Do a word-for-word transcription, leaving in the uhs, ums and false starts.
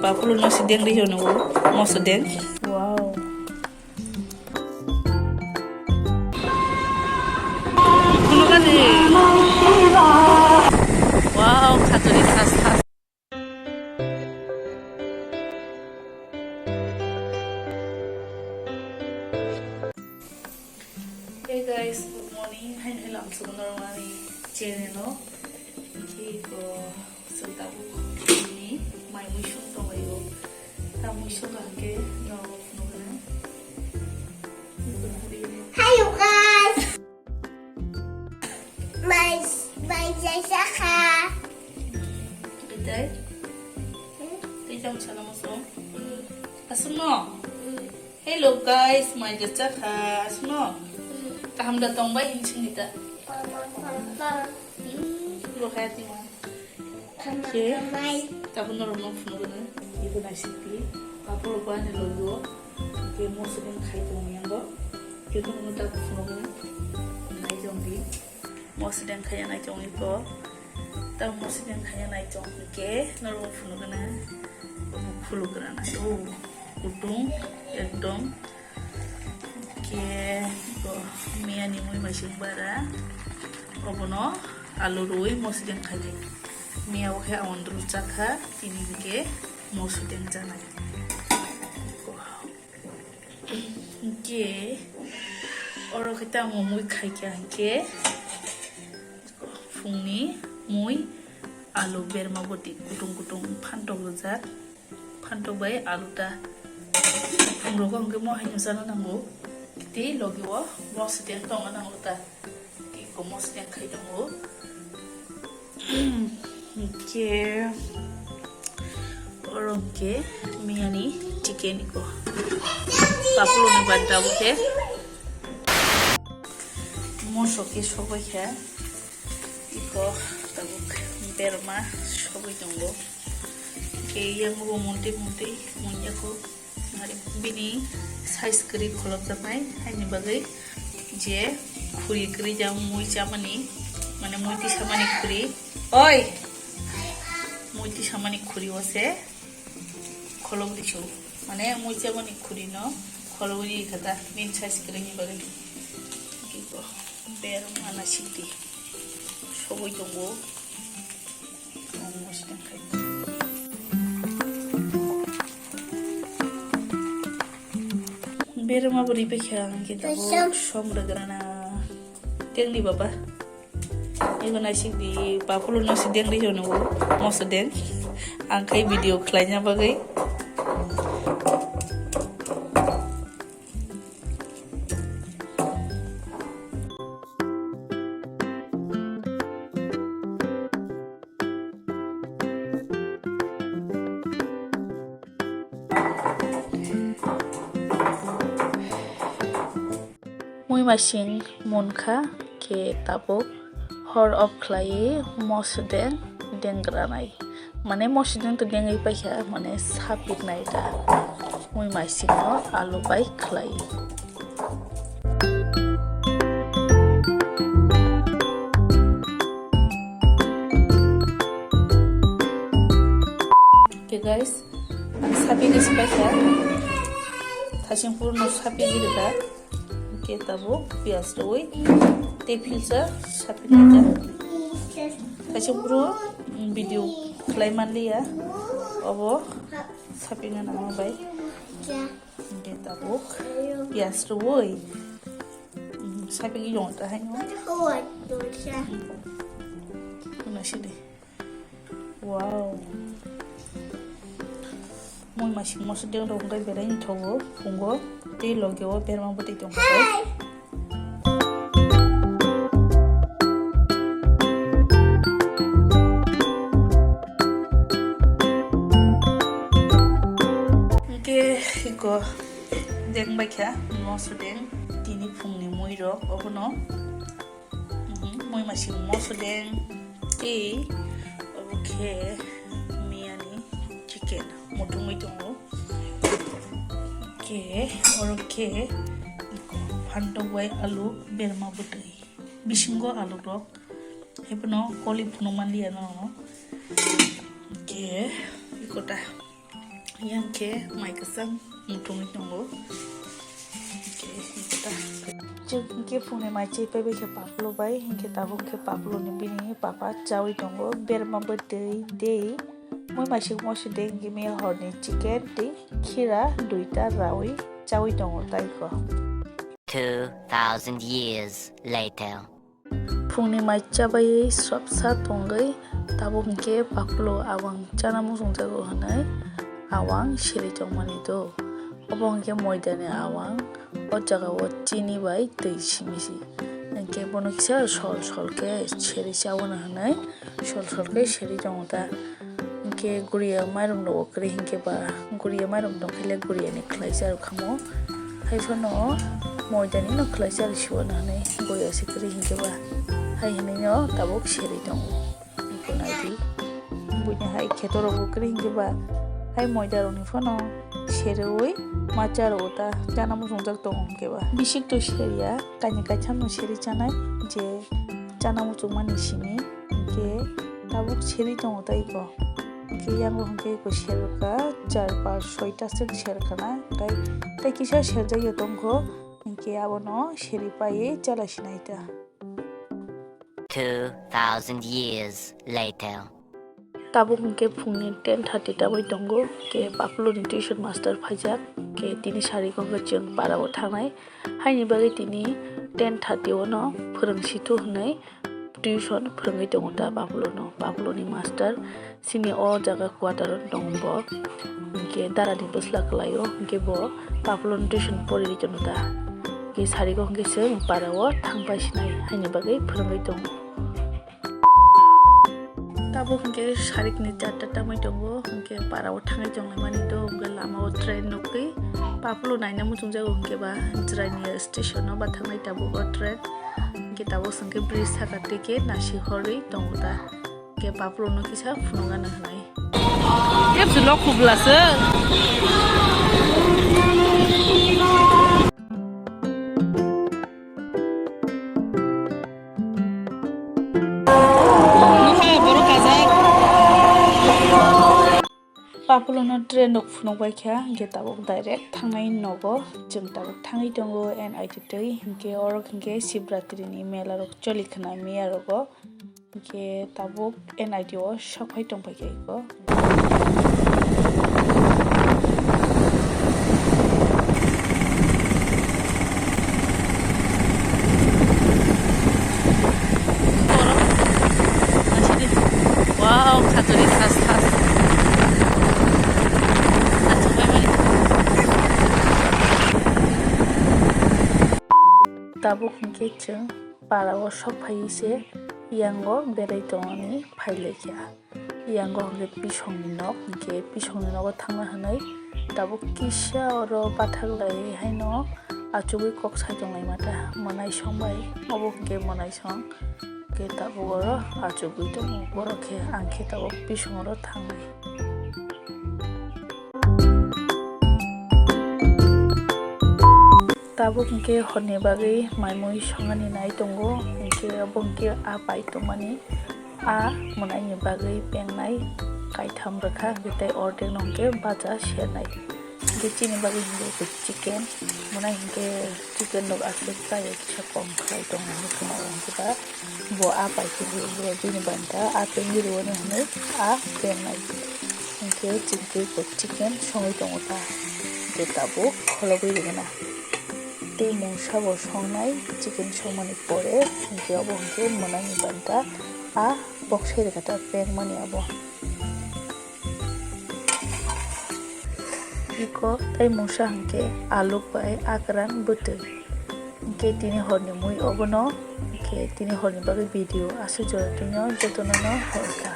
Papulu no si deng ri jono o, moso deng. Wow. Kuno gani. Wow, khaturi sas sas. Hey guys, good morning. Haino hai lam sugo norok ani channel o. Ki ko, so tabuk ni mai mui sung tong ayo. Ta mui sung hangke norok phunuk na. Hello guys. My, my jajaka. Betai? Tei jam sana mosong. Asung no? Hello guys, my jajaka. Asung no? Kaham da tong bai hin sini ta. Lo hai ti ma. Ke, tabuk norok no phunuk gana. Ibu nai siti. Papur ko ani logo. Ke moso deng khai tong yang go. Ke tong no tabuk phunuk gana. Nai jong di. Moso deng khai nai tong iko. Tabuk moso deng khai nai tong ke. Norok phunuk gana. Khuluk gana. Oh, kutung ekdom. Ke ko miya ni mui masing bara. Obono alu rui moso deng khai. Miya o khe awan dru chakha, tini hwnkhe moso deng chanai. Hwnkhe oro khe tamo mui khaikha hwnkhe phungni mui alu berma bwtwi kutung kutung phantok rwjak, phantok bai alu ta. Phungrogo hwnkhe mo haino chana nango, tei logi o moso deng tongna nango ta. Tei ko moso deng khai tongo. Hwnkhe oro hwnkhe miyani chicken iko. Papuloni banta bo khe moso khe sobai kha. Iko tabuk berma sobai tongo. Khe yang bo monti monti munya ko. Bini size kwrwi kholopjaknai, haini bagwi je khuri kwrwi ja mui chamani, mane mui tisamani khuri. Oi! Mui tisamani khuri o se kholop risu. Mane mui chamani khuri no kholop ri kha ta, bini size kwrwini bagwi. Iko berma na sidi. Sogwi tongo. Berma bo ripakha ang khe tabuk som rwgrana. Tengdi baba. Ego naisik di, papulu no si deng ri jono, moso deng. Ang khai video khlaina bagwi. Mui masing munkha khe tabuk hor off khlaiwi moso deng dengranai. Mane moso deng to dengwi paikha, mane sapiknai da. Mui masingno alu bai khlaiwi. Okay guys, ang sapigwi se paikha. Thasing purno sapigwi rwkha. Hwnkhe tabuk piyaj rwui tei philsa sapinai ta. Kaisa bro video khlai manliya, obo sapina nangma bai. Hwnkhe tabuk piyaj rwui sapigwi yong ta haino. Hwnna sidi. Wow. Mui masing moso deng rok wngkha belai nthogo phungo tei logi o berma bwtwi tongkha. Hwnkhe iko deng baikha moso deng tini phungni mui rok obono. Mhm, mui masing moso deng tei obo khe miyani chicken muthungwi tongo. Khe oro khe phantok bai alu berma bwtwi bisingo alu rok haiphano koli phunuk manliya norokno. Khe ikota. Yang khe mai kwchang muthungwi tongo. Chwng hinkhe phungni mai chwi paibai khe paplo bai, hinkhe tabuk khe paplo ni bini papa chawi tongo, berma bwtwi tei mui maising moso de, hinkhe mia horni chicken tei khira duita rawi chawi tongo taiko. Two thousand years later. Phungni mai chabai swrapsa tongwi tabuk hinkhe paplo awang chana muchungjago hwnwi awang siri tongmani do. Obo hinkhe moidani awang, o jagao chini bai twi simi si. Hinkhe bono kisa sol sol khe siri chaono hwnwi sol sol khe siri tongo ta. Hinkhe guriya mairum rok kwrwi hinkhe ba guriya mairum tongkhe le guriya ni khwlaisa rok khamo. Hai phano moida ni no khwlaisa rok siwano hwnwi guriya se kwrwi hinkhe ba hai hwnwi no tabuk serwi tongo. Iko naidi buini hai kheto rok bo kwrwi hinkhe ba hai moida rok ni phano serwi ma cha rwo ta chana muchungjak tongo hinkhe ba. Bisik to seriya kaini kaitham no serwi chanai je chana muchungmani simi. Hinkhe tabuk serwi tongo tei iko. Hinkhe yango hinkhe iko serkha char pas soita swk serkha na. Tei, tei kisa serjakya tongkho. Hinkhe abono serwi paiwi chala sinai ta. Two thousand years later. Tabuk hinkhe phungni ten thirty tamwi tongo. Hinkhe Papuloni tuition master phaijak. Hinkhe tini sari kok chwng parao thangnai. Haini bagwi tini ten thirty o no phwrwng sithu hwnwi tuition phwrwngwi tongo ta Papulono. Papuloni master chini o jaga quarter o tongo bo. Hinkhe darani bwsla kwlaio, hinkhe bo Papuloni tuition porwi tongo ta. Hinkhe sari kok hinkhe chwng parao thangpai sinai haini bagwi phwrwngwi tongo. Tabuk hinkhe sarikni charta tamwi tongo, hinkhe parao thangwi tonglaimani do, hinkhe lamao train nukgwi Papulo naina muchungjago, hinkhe ba Jirania station o ba thangnai tabuk o train, hinkhe tabuk hinkhe bridge saka twi khe nasi horwi tongo ta, hinkhe Papulono kisa phunukgana hwnwi. Kebsi lok khubla se. Nukha borok kajak. Papulono train rok phunukbai kha, hinkhe tabuk direct thangnai nogo. Chwng tabuk thangwi tongo N I T twi, hinkhe oro hinkhe Shivratri ni mela rok choli khna miya rogo. Hinkhe tabuk N I T o sok phai tong phai kha iko. Wow, khaturi thas thas. Achukbai mani. Tabuk hinkhe chwng parao sok phaiwi se yango berai tongmani phai laikha. Yango hinkhe pisongni nok, hinkhe pisongni nogo thangna hwnwi tabuk kisa oro bathak lai haino achugwi kok sai tong lai mata mwnaisong bai. Obo hinkhe mwnaisong, hinkhe tabuk oro achugwi tongo. Borok khe ang khe tabuk pisong oro thangnai. Tabuk hinkhe horni bagwi mai mui songani nai tongo, hinkhe obo hinkhe a pai tongmani, a mwnaini bagwi pengnai kaitham rwkha, hinkhe tei ordek no hinkhe bacha sernai. Hinkhe chini bagwi hinkhe chicken, mwnai hinkhe chicken rok aswk chaya kisa kom khlai tongo hinwi khna o, hinkhe ba bo a pai khe bo bini banta a pengwi rwui hwnwi a pengnai. Hinkhe chini tei bo chicken songwi tongo ta, hinkhe tabuk kholobwi rwgwna. Tei mungsa bo songnai, chicken songmani pore hinkhe obo hinkhe mwnaini banta a boksai rwkha ta pengmani abo. Iko tei mungsa hinkhe aluk bai akran bwtwi. Hinkhe tini horni mui obono, hinkhe tini horni bagwi video aswk jora twino jotono no hor kha.